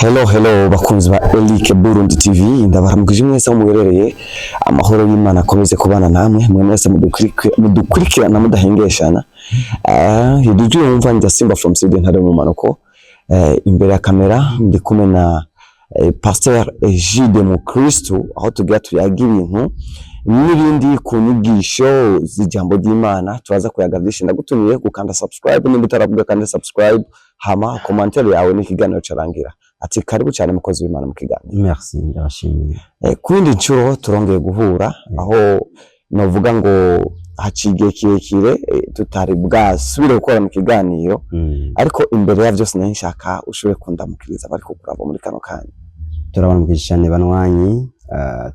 Hello, hello, bakunzi ba Eric Burundi TV, ndabaramukije mwese aho muherereye. Amahoro y'Imana akomeze kubana namwe mwe mwese mudukurikirana mudahengeshana. Idujwi wumva ni Simba from Sweden, ntare mu manuko. Imbere ya kamera ndi kumwe na Pasteur Egide Mukristo, aho tugira tuyaga ibintu n'ibindi ku nyigisho z'ijambo ry'Imana. Turaza kuyaga vyinshi. Ndagutumiye gukanda subscribe nimba utaravuga, kanda subscribe, hama commentaire yawe n'ikiganiro carangira. Ati karibu cyane, mukozi w'Imana, mu kiganiro. Merci, ndabashimiye. Ku yindi nshuro turongeye guhura, aho novuga ngo haciye igihe kirekire tutari bwasubire gukora mu kiganiro. Ariko imbere ya vyose nari nshaka ushobore kundamukiriza bari kukuraba muri kano kanya. Turabaramukije cyane banywanyi,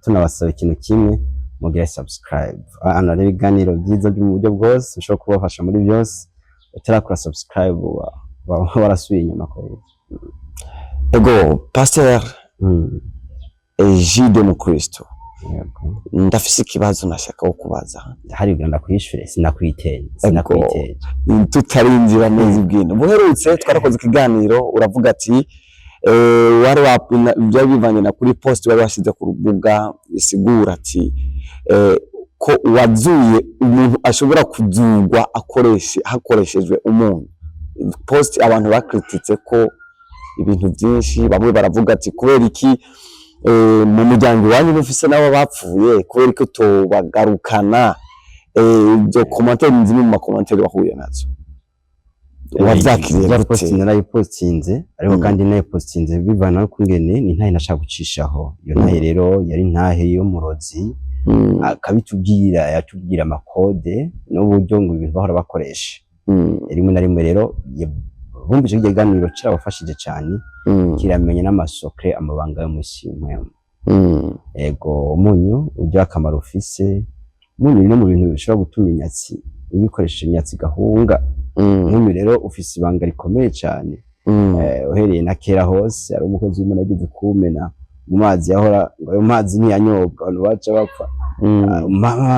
tunabasaba ikintu kimwe: mugire subscribe. Hano hari ibiganiro byiza byo mu buryo bwose bishobora kubafasha muri byose. Utarakora subscribe uba warasubiye inyuma kweli. Ego, Pasteur Egide Mukristo. Yego. Ndafise ikibazo nashaka ko kubaza. Hari kugira ndakwishure, sinakwiteye, sinakwiteye. Tutarinjira neza ubwino, buherutse twarakoze ikiganiro, uravuga ati wari byari bivanye na kuri post wari washyize ku rubuga isigura ati ko wazuye umuntu ashobora kuzurwa akoreshe hakoreshejwe umunyu. Post abantu bakrititse ko ibintu byinshi, bamwe baravuga ati kubera iki mu muryango iwanyu mufise nabo bapfuye, kubera ko tobagarukana? Ibyo commentaire ni zimwe mu ma commentaires wahuye nazo. Wavyakiriye Iriya post gute? Narayipostinze, ariko kandi nayipostinze bivana no kungene ni ntahe nashaka gucishaho. Iyo ntahe rero yari ntahe y'umurozi, akabitubwira, yatubwira ama codes n'uburyo ngo ibintu bahora bakoresha. Rimwe na rimwe rero bumvise iryo kiganiro kirabafashije cyane, kiramenya n'ama secrets, amabanga yo mw'isi mpwemu. Ego, umunyu ugira akamaro ufise. Umunyu ni no mu bintu bishobora gutuma inyatsi, ubikoresheje inyatsi gahunga. Umunyu rero ufise ibanga rikomeye cyane. Uhereye na kera hose, hari umukozi w'Imana yagize kuwumena mu mazi yahora, ngo ayo mazi ntiyanyobwa, abantu baca bapfa.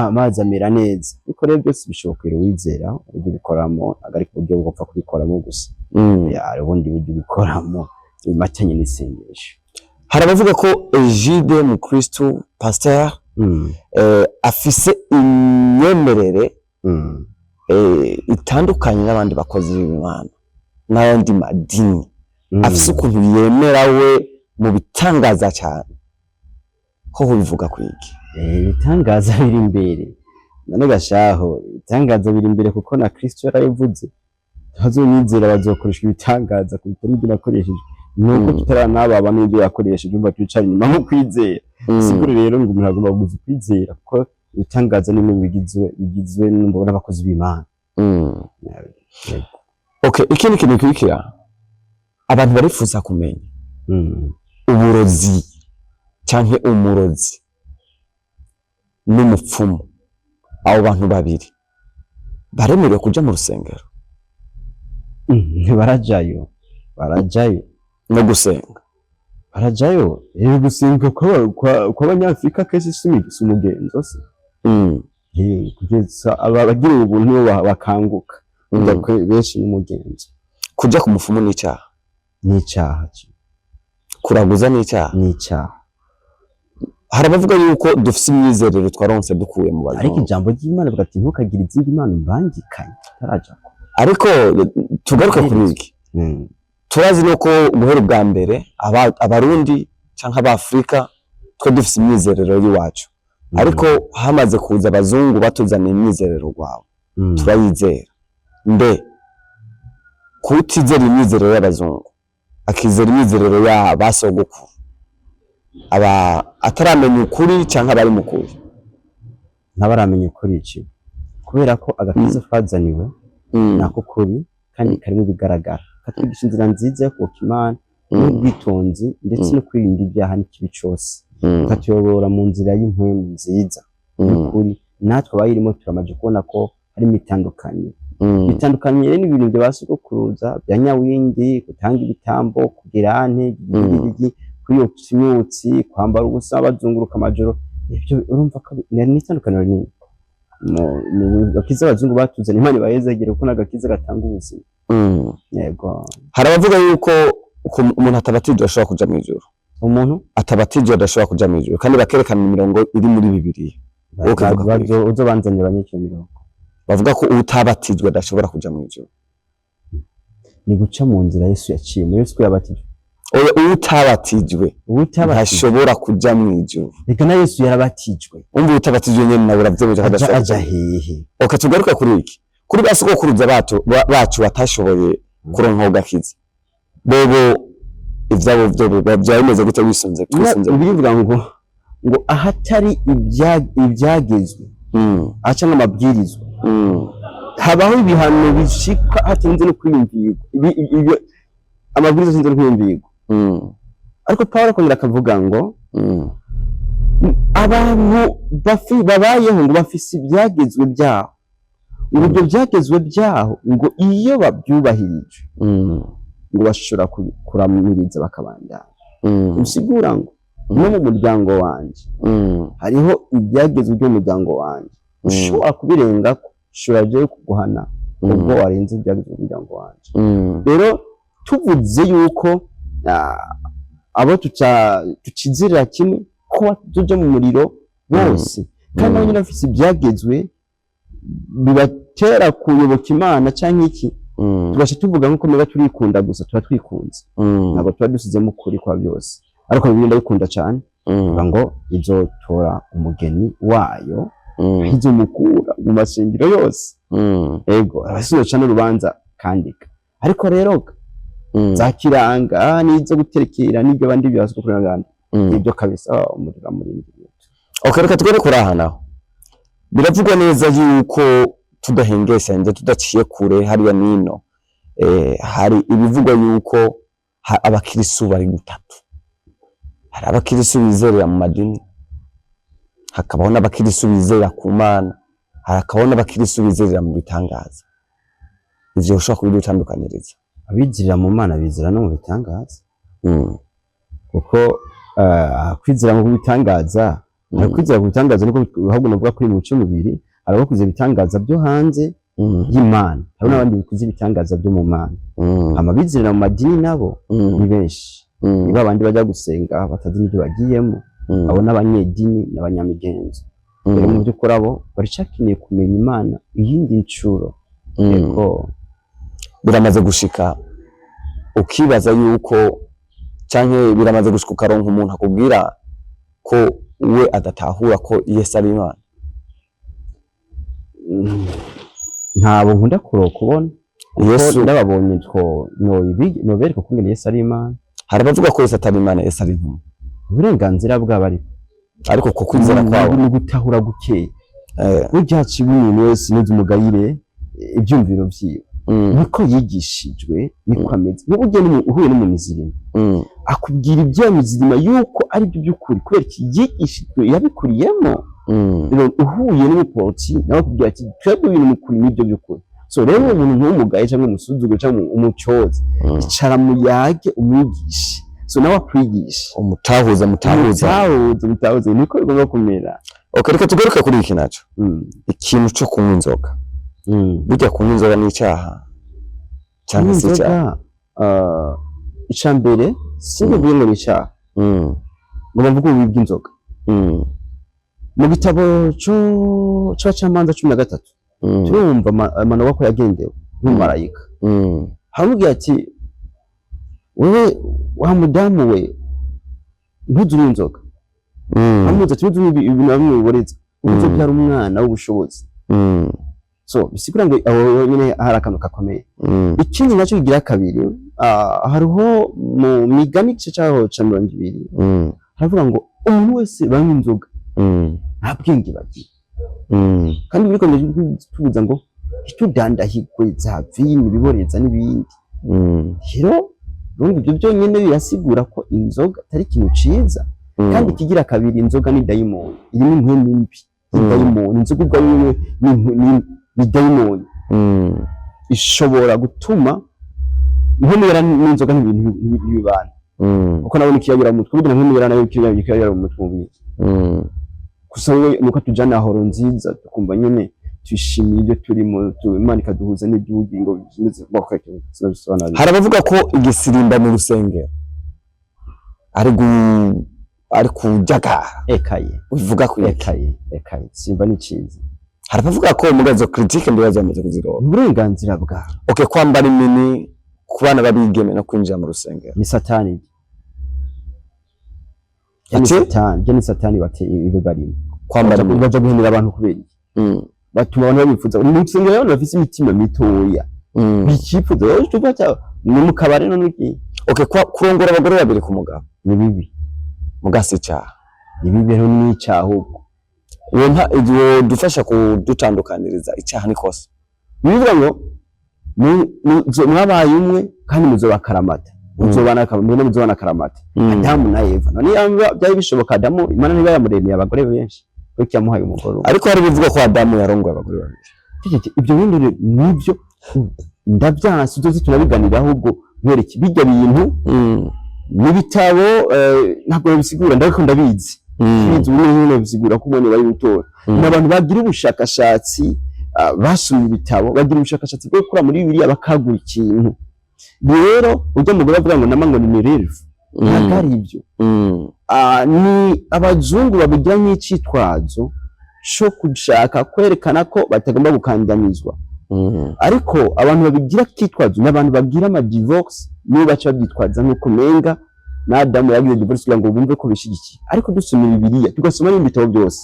Amazi amera neza. Ariko rero byose bishobokera uwizera. Uburyo ubikoramo ntabwo ari ku buryo bwo kubikoramo gusa. Ya, hari ubundi buryo ubikoramo bimatanye n'isengesho. Hari abavuga ko Egide Mukristo, pasteur, afise imyemerere itandukanye n'abandi bakozi b'Imana n'ayandi madini, afise ukuntu yemera we mu bitangaza cyane. Ho bivuga kwiki? Ibitangaza biri imbere. None gashaho, ibitangaza biri imbere, kuko na Kristo yarabivuze: abazonyizera bazokoreshwa ibitangaza kuruta n'ibyo nakoresheje. Nuko tutaranababa n'ibyo yakoresheje, umva twicara inyuma nko kwizera. Siguro rero ngo umuntu agomba kuguza kwizera, kuko ibitangaza ni bimwe bigizwe n'abakozi b'Imana. Yego. Okay, ikindi kintu gikurikira abantu barifuza kumenya, uburozi canke umurozi n'umupfumu, abo bantu babiri baremerewe kuja mu rusengero? Barajayo, barajayo. No gusenga? Barajayo. Gusenga kw'abanyafrika kenshi si umugenzo se. Kugeza abagira ubuntu nibo bakanguka. Burya benshi n'umugenzo. Kuja ku mupfumu n'icyaha? N'icyaha. Kuraguza n'icyaha? N'icyaha. Hari abavuga yuko dufise imyizerere twaronse dukuye mu Ariko bazungu. ijambo ry'Imana rivuga ati ntukagire izindi mana umbangikanye utarajako. Ariko tugaruke kuri iki. Turazi nuko guhera ubwa mbere Abarundi canke Abafrika twe dufise imyizerero y'iwacu, ariko hamaze kuza abazungu batuzaniye imyizerero rwawe, turayizera. Mbe kutizera imyizerero y'abazungu, akizera imyizerero ya ba sogokuru, aba ataramenya ukuri canke abari mu kuri? Ntabaramenya ukuri iki, kubera ko agakiza twazaniwe nako kuri kandi karimo ibigaragara, katwigisha inzira nziza yo kuboka Imana n'ubwitonzi, ndetse no kwirinda ibyaha n'ikibi cose, katuyobora mu nzira y'impwemu nziza y'ukuri. Natwe abayirimo turamaze kubona ko harimo itandukanye. Bitandukanye rero n'ibintu bya ba sogokuruza bya nyawindi, gutanga ibitambo, kugira ante igigi, kwiyotsa imyotsi, kwambara ubusa, bazunguruka amajoro. Ibyo urumva ko ni itandukaniro rinini mu gakiza abazungu batuzanye. Imana ibayezegere, kuko n'agakiza gatanga ubuzima. Yego. Hari abavuga yuko Uko umuntu atabatijwe ashobora kuja mw'ijuru? Umuntu Atabatijwe adashobora kuja mw'ijuru, kandi bakerekana imirongo iri muri Bibiliya. Wowe ukavuga ko Uzobanzanira abanyicyo mirongo. Bavuga ko utabatijwe adashobora kuja mw'ijuru. Ni guca mu nzira Yesu yaciye. Muri Yesu ko yabatijwe? Oya, utabatijwe Utabatijwe ntashobora kuja mw'ijuru. Reka, na Yesu yarabatijwe. Umva, utabatijwe nyene nawe uravyemeje ko Aja adashobora aja kuja. hehe? Okay, tugaruke kuri iki, kuri ba sogokuruza bacu batashoboye kuronka ugakiza, bobo ivyabo vyo byaba bimeze gute wisunze twisunze? Birivuga ngo ahatari ibyagezwe aca nk'amabwirizwa, habaho ibihano bishika hatinze no kwiyumvirwa. Amabwiriza atinze no kwiyumvirwa. Ariko Pawulo akongera akavuga ngo abantu babayeho ngo bafise ibyagezwe byaho, ngo ibyo byagezwe byaho ngo iyo babyubahirije ngo bashobora kuramiriza bakabandanya. Bisigura ngo no mu muryango wanje hariho ibyagezwe by'umuryango wanje, ushobora kubirengako ushobora jewe kuguhana ubwo warenze ibyagezwe by'umuryango wanje. Rero tuvuze yuko abo tucizirira kimwe ko tuja mu muriro bose, kandi nabo nyine bafise ibyagezwe bibatera kuyoboka Imana canke iki, tugasha tuvuga nkuko mega turikunda gusa, tuba twikunze, ntabwo tuba dusizemo ukuri kwa byose. Ariko Bibiliya ndayikunda cane, ivuga ngo izotora umugeni wayo, izomukura mu masengero yose. Ego, abasizoca n'urubanza kandika, ariko rero za kiranga n'izo guterekera n'ibyo abandi byose kuri abandi, ibyo kabisa umuriro amurindiriye. Okay, reka tugere kuri aha naho. Biravugwa neza yuko tudahengeshanije, tudaciye kure hariya nino, hari ibivugwa yuko abakirisu bari gutatu. Hari abakirisu bizerera mu madini, hakabaho n'abakirisu bizerera ku Mana, hakabaho n'abakirisu bizerera mu bitangaza. Ivyo ushobora kubidutandukanyiriza? Abizirira mu Mana bizera no mu bitangaza, kuko kwizera mu bitangaza, hari kwizera ku bitangaza niko ahubwo navuga kuri mu bice bibiri: hari abo kwizera ibitangaza byo hanze y'Imana, hari n'abandi bikwizera ibitangaza byo mu Mana. Amabizerera mu madini nabo ni benshi, ni babandi bajya gusenga batazi n'ibyo bagiyemo. Abo n'abanyedini n'abanyamigenzo. Rero mu by'ukuri abo baracakeneye kumenya Imana iyindi ncuro. Yego. Biramaze gushika ukibaza yuko, canke biramaze gushika ukaronka umuntu akubwira ko we adatahura ko Yesu ari Imana? Ntabo nkunda kubona, kuko Yesu ndababonye two nobereka ukungene Yesu ari Imana. Hari abavuga ko Yesu atari Imana, Yesu ari intumwa. Uburenganzira bwabo, ariko Ariko ku kwizera kwabo ni gutahura gukeya. Burya haciwe umuntu wese neza umugayire ibyumviro vyiwe, niko yigishijwe, niko ameze. Niba ugiye uhuye n'umumizirima, akubwira ibyo mizirima yuko ari byo by'ukuri, kubera iki? Yigishijwe, yabikuriyemo. Rero uhuye n'umuporoti nawe akubwira ati twebwe ibintu mukuri nibyo by'ukuri. So rero uwo muntu ntumugaye cyangwa umusuzugure cyangwa umucoze. Icara muyage, umwigishe, so nawe akwigishe. Umutahuza, mutahuza. Umutahuze, umutahuze, niko bigomba kumera. Okay, reka tugaruke kuri iki naco, ikintu co kunywa inzoga. Burya kunywa inzoga ni icyaha cyangwa si icyaha? Inzoga, ica mbere sinkuvuge ngo ni icyaha, ngo bavuge ububi bw'inzoga. Mu gitabo c'Abacamanza 13, turumva Manowa ko yagendewe n'umumarayika, haramubwira ati: "Wewe wa mudamu we, ntuzunywe inzoga." Haramubwira ati: "Ntuzunywe ibintu na bimwe biboreza, uzobyara umwana w'ubushobozi." So bisigura ngo aho nyine hari akantu gakomeye. Ikindi nacyo kigira kabiri, hariho mu Migani igice cyaho ca 20, haravuga ngo umuntu wese banywa inzoga nta bwenge bagira. Kandi bikomeje tubuza ngo ntitudandahigwe za vino biboreza n'ibindi. Rero urumva ibyo byonyine birasigura ko inzoga atari ikintu ciza. Kandi ikigira kabiri, inzoga ni dayimoni, irimo impwemu mbi y'idayimoni. Inzoga ubwayo ni dayimoni, ishobora gutuma impwemu yera n'inzoga ntibibana, kuko nabona ikiyayura mu mutwe, burya impwemu yera nayo ikiyayura mu mutwe mubiri. Gusa we nuko tujana horo nziza, tukumva nyene Twishimiye ibyo turimo, Imana ikaduhuza n'iby'ubugingo bimeze sinabisobanura. Hari abavuga ko igisirimba mu rusengero ari kujagara. Ekaye. Ubivuga ku iki? Ekaye, ekaye, simba ni ciza. Hari abavuga ko mugazo critique mbibazo bamaze kuzironka. Uburenganzira bwawe. Okay, kwambara imini ku bana b'abigeme no kwinjira mu rusengero. Ni satani. Ni Ati? satani, byo ni satani bateye ibyo barimo. Kwambara imini. Baja guhenera abantu kubera iki? Batuma abantu babifuza mu rusengero, abantu bafise imitima mitoya bikifuza rero tufata ni mu kabare none iki. Okay, kurongora abagore babiri ku mugabo. Ni bibi. Mugasi icyaha. Ni bibi rero, ni icyaha ahubwo. Uwo nta igihe dufasha kudutandukaniriza icyaha n'ikosa. Bivuga ngo mwabaye umwe kandi muzoba akaramata, muzobana muzobana akaramata, Adamu na Eva. None yamba byari bishoboka, Adamu Imana ntiba yamuremeye abagore benshi, kuko yamuhaye umugore umwe. Ariko hari bivuga ko Adamu yarongoye abagore babiri. Ceceke, ibyo bindi rero nibyo ndabyanse, uzoze turabiganira ahubwo nkwereke bijya bintu n'ibitabo, ntabwo babisigura, ndabiko ndabizi. Bizi ubu nyine babisigura ko umuntu bari gutora. Ni abantu bagira ubushakashatsi, basomye ibitabo, bagira ubushakashatsi bwo gukora muri Bibiliya bakagura ikintu. Rero ujya mugore avuga ngo nama ngo ni mirefu, ntabwo ari ibyo. Ni abazungu babigira nk'icitwazo cyo gushaka kwerekana ko batagomba gukandamizwa. Ariko abantu babigira kitwazo ni abantu bagira ama divorce, nibo baca babyitwaza nk'uko menga na Adamu yagize divorce kugira ngo bumve ko bishigikiye. Ariko dusoma Bibiliya, tugasoma n'ibindi bitabo byose,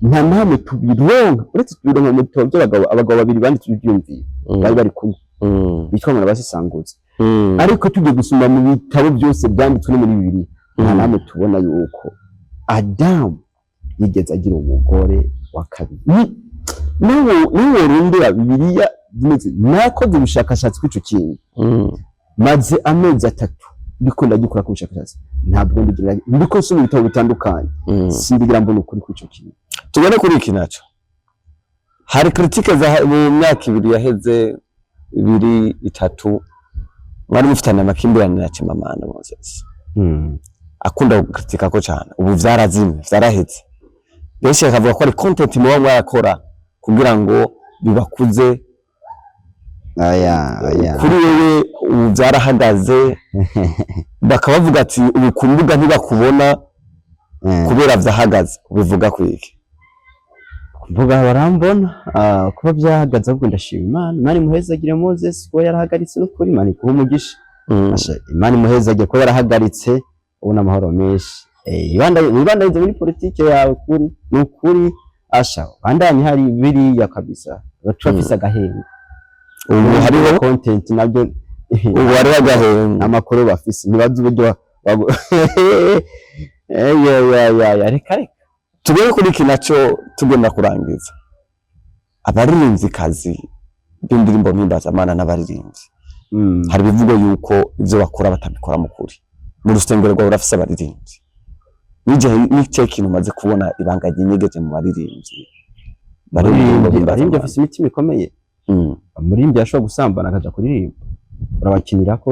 nta namwe tubironka uretse tubironka mu bitabo by'abagabo, abagabo babiri banditse ibyiyumviro bari bari kumwe bitwa ngo n'abasesanguzi. Ariko tugiye gusoma mu bitabo byose byanditswe no muri Bibiliya, nta namwe tubona yuko Adamu yigeze agira umugore wa kabiri. Nawe worondera Bibiliya zimeze, nakoze ubushakashatsi kw'ico kintu, maze amezi 3 ndiko ndagikora ku bushakashatsi, ntabwo ndigira ndiko nsoma ibitabo bitandukanye, sindigira mbona ukuri kw'ico kintu. Tubone kuri iki naco, hari critique za mu myaka 2 yaheze, 2, 3, mwari mufitanye amakimbirane na Chimamanda Moses. Akunda gukritika ko cyane, ubu vyarazimye, vyaraheze. Benshi bakavuga ko ari content muba mwarakora kugira ngo bibakuze. Aya, aya. Kuri wewe ubu vyarahagaze, bakaba bavuga ati ubu ku mbuga ntibakubona kubera vyahagaze. Ubivuga kwiki? Mvuga barambona, kuba byahagaze, ahubwo ndashima Imana. Imana imuhezagire Moses kuba yarahagaritse, n'ukuri Imana iguhe umugisha. Asha, Imana imuhezagire kuba yarahagaritse, ubona amahoro menshi. Wibandanize muri politike yawe, kuri ni ukuri, asha bandanye hari biriya kabisa turafise agahengo. Ubu hariho content nabyo. Ubu hariho agahengo. Amakuru bafise ntibazi uburyo ya ya ya ya, reka reka. Tugere kuri iki naco tugenda kurangiza. Abaririmvyikazi b'indirimbo mpimbazamana n'abaririmbyi, hari ibivugwa yuko ivyo bakora batabikora mu kuri. Mu rusengero rwawe urafise abaririmbyi, nije kintu umaze kubona ibanga ryinyegeje mu baririmbyi baririmba Abaririmbyi mpimbazamana? bafise imitima ikomeye. Umuririmbyi ashobora gusambana akaja kuririmba, urabakinira ko,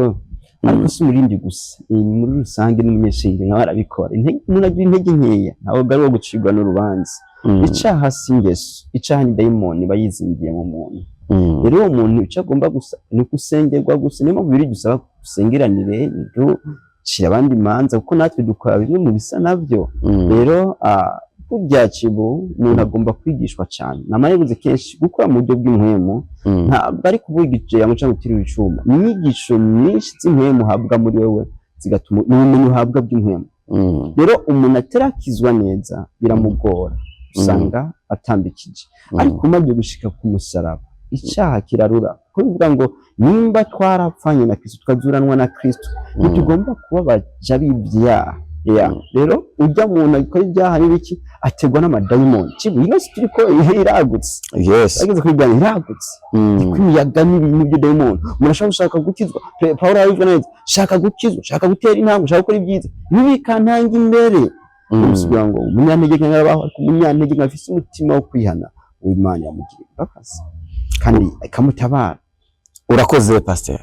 ariko si umuririmbyi gusa, ni muri rusange n'umunyeshuri nawe arabikora. Umuntu agira intege nkeya, ntabwo ari uwo gucibwa n'urubanza. Icaha si ingeso, icaha ni dayimoni iba yizingiye mu muntu. Rero uwo muntu icyo agomba gusa ni gusengerwa gusa. Niyo mpamvu biri dusaba gusengeranire, ntiducire abandi imanza, kuko natwe dukora bimwe mu bisa nabyo. Rero burya cibo umuntu agomba kwigishwa cyane. Namara kenshi gukora mu buryo bw'impwemu, ntabwo ari kuvuga ijambo cyangwa gutira icuma. Ni inyigisho nyinshi z'impwemu uhabwa muri wewe, zigatuma ni ubumenyi uhabwa bw'impwemu. Rero umuntu atarakizwa neza biramugora, usanga atambikije. Ariko umaze gushika ku musaraba, icyaha kirarura, kuko bivuga ngo nimba twarapfanye na Kristo tukazuranwa na Kristo, ntitugomba kuba baja b'ibyaha. Yeah. Rero ujya muntu akora ibyaha n'ibiki ategwa n'amadayimoni. Kibu ino si turiko iragutse. Ageze kuri byanyu iragutse. Kwimiyaga n'ibintu by'dayimoni. Umuntu ashobora gushaka gukizwa. Pawulo arabivuga neza. Shaka gukizwa, shaka gutera intambwe, shaka gukora ibyiza. Ibi bikantanga imbere. Bisigura ngo umunyantege nke arabaho, ariko umunyantege nke afise umutima wo kwihana, uw'Imana yamugiriye imbabazi kandi ikamutabara. Urakoze, pasteur.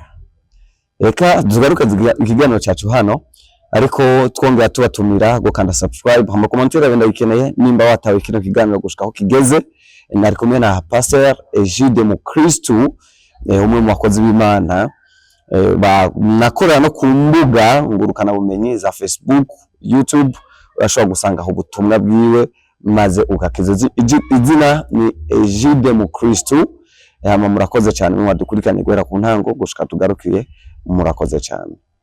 Reka tugaruke ikiganiro cyacu hano, ariko twongera tubatumira gukanda subscribe, hama commentaire ndayikeneye nimba watawe kino kiganiro gushika aho kigeze. Nari kumwe na Pastor Egide Mukristu, umwe mu bakozi b'Imana nakorera no ku mbuga ngurukana bumenyi za Facebook, YouTube. Urashobora gusangaho ubutumwa bwiwe maze ugakiza. Izina ni Egide Mukristu. Hama murakoze cyane mwadukurikiranye guhera ku ntango gushika tugarukiye. Murakoze cyane.